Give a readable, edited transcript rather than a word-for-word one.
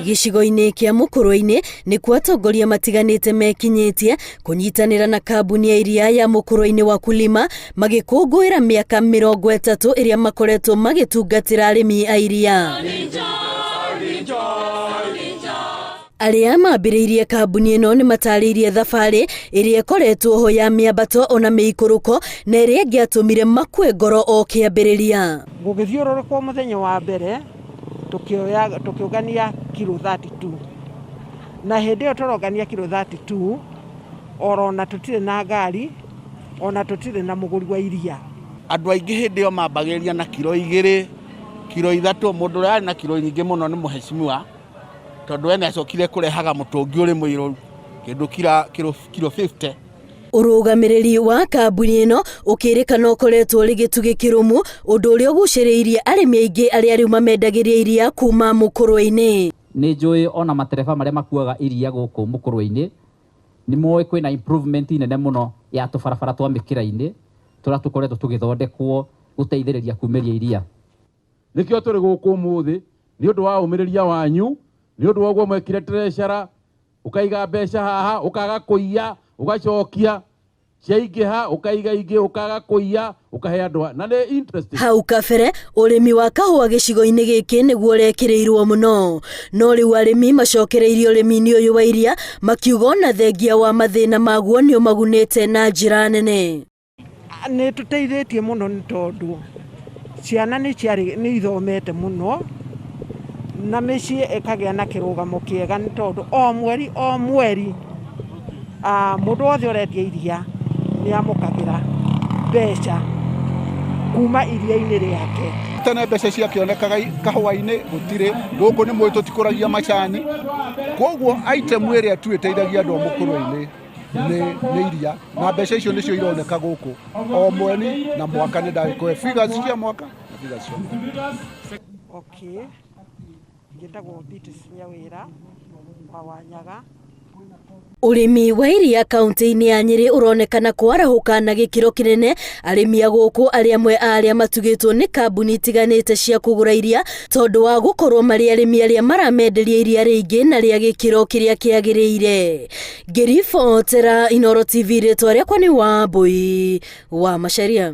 Gĩcigo-inĩ kĩa Mũkũrwe-inĩ nĩkuo atongoria matiganĩte mekinyĩtie kũnyitanĩra na kambuni ya iria ya Mũkũrwe-inĩ Wakulima magĩkũngũĩra mĩaka 30 ĩrĩa makoretwo magĩtungatĩra arĩmi a iria. Arĩa mambĩrĩirie kambuni ĩno nĩ matarĩirie thabarĩ ĩrĩa ĩkoretwo ho ya mĩambato ona mĩikũrũko na ĩrĩa ĩngĩatũmire makue ngoro o kĩambĩrĩria. Gũgĩthiũrũrũkwo mũthenya wa mbere tũkĩoya tũkĩũngania kiro 32 na hĩndĩ ĩyo tũrongania kiro 32 orona tũtirĩ na ngari ona tũtirĩ na mũgũri wa iria. Andũ aingĩ hĩndĩ ĩyo mambagĩrĩria na kiro 2, kiro 3, mũndũ ũrĩa warĩ na kiro nyingĩ mũno nĩ mũhecimiwa tondũ we nĩ acokire kũrehaga mũtũngi ũrĩ mũirũ kĩndũ kiro 50. Ũrũgamĩrĩri wa kambuni ĩno ũkĩrĩkana ũkoretwo ũrĩ gĩtugĩ kĩrũmu, ũndũ ũrĩa ũgucĩrĩirie arĩmi aingĩ arĩa rĩu mamendagĩria iria kuma Mũkũrwe-inĩ. Nĩ njũĩ ona matereba marĩa makuaga iria gũkũ Mũkũrwe-inĩ nĩ moĩ kwĩna improvement nene mũno ya tũbarabara twa mĩkĩra-inĩ tũrĩa tũkoretwo tũgĩthondekwo gũteithĩrĩria kumĩria iria. Nĩkĩo tũrĩ gũkũ ũmũthĩ nĩ ũndũ wa ũmĩrĩria wanyu, nĩ ũndũ wa ũguo mwekire treasurer, ũkaiga mbeca haha, ũkaga kũiya, ũgacokia, ciaingĩha, ũkaiga ingĩ, ũkaga kũiya, ũkahe andũ, na nĩ interest. Hau kabere, ũrĩmi wa kahũa gĩcigo-inĩ gĩkĩ nĩguo ũrekĩrĩirwo mũno. No rĩu arĩmi macokereirie ũrĩmi-inĩ ũyũ wa iria, makiuga ona thengia wa mathĩna maguo nĩ ũmagunĩte na njĩra nene. Nĩ tũteithĩtie mũno nĩ tondũ ciana nĩ ciarĩ nĩ ithomete mũno na mĩciĩ ĩkagĩa na kĩrũgamo kĩega nĩ tondũ o mweri o mweri mũndũ wothe ũrendia iria nĩ amũkagĩra mbeca kuma iria-inĩ rĩake. Tene mbeca ciakĩonekaga kahũa-inĩ gũtirĩ, gũkũ nĩ mũĩ tũtikũragia macani, koguo item ĩrĩa tu ĩteithagia andũ a Mũkũrwe-inĩ nĩ iria na mbeca icio nĩcio ironeka gũkũ o mweri na mwaka. Nĩ ndagĩkũhe figures cia mwaka na figures cia mwaka. Okay, njĩtagwo Beatrice Nyawĩra wa Wanyaga. Ũrĩmi wa iria kaunti-inĩ ya Nyĩrĩ ũronekana kwarahũka na gĩkĩro kĩnene. Arĩmi a gũkũ arĩa amwe a arĩa matugĩtwo nĩ kambuni itiganĩte cia kũgũra iria tondũ wa gũkorwo marĩ arĩmi arĩa maramenderia iria rĩingĩ na rĩa gĩkĩro kĩrĩa kĩagĩrĩire. Ngĩribotera Inooro TV, rĩtwa rĩakwa nĩ Wambui wa Macharia.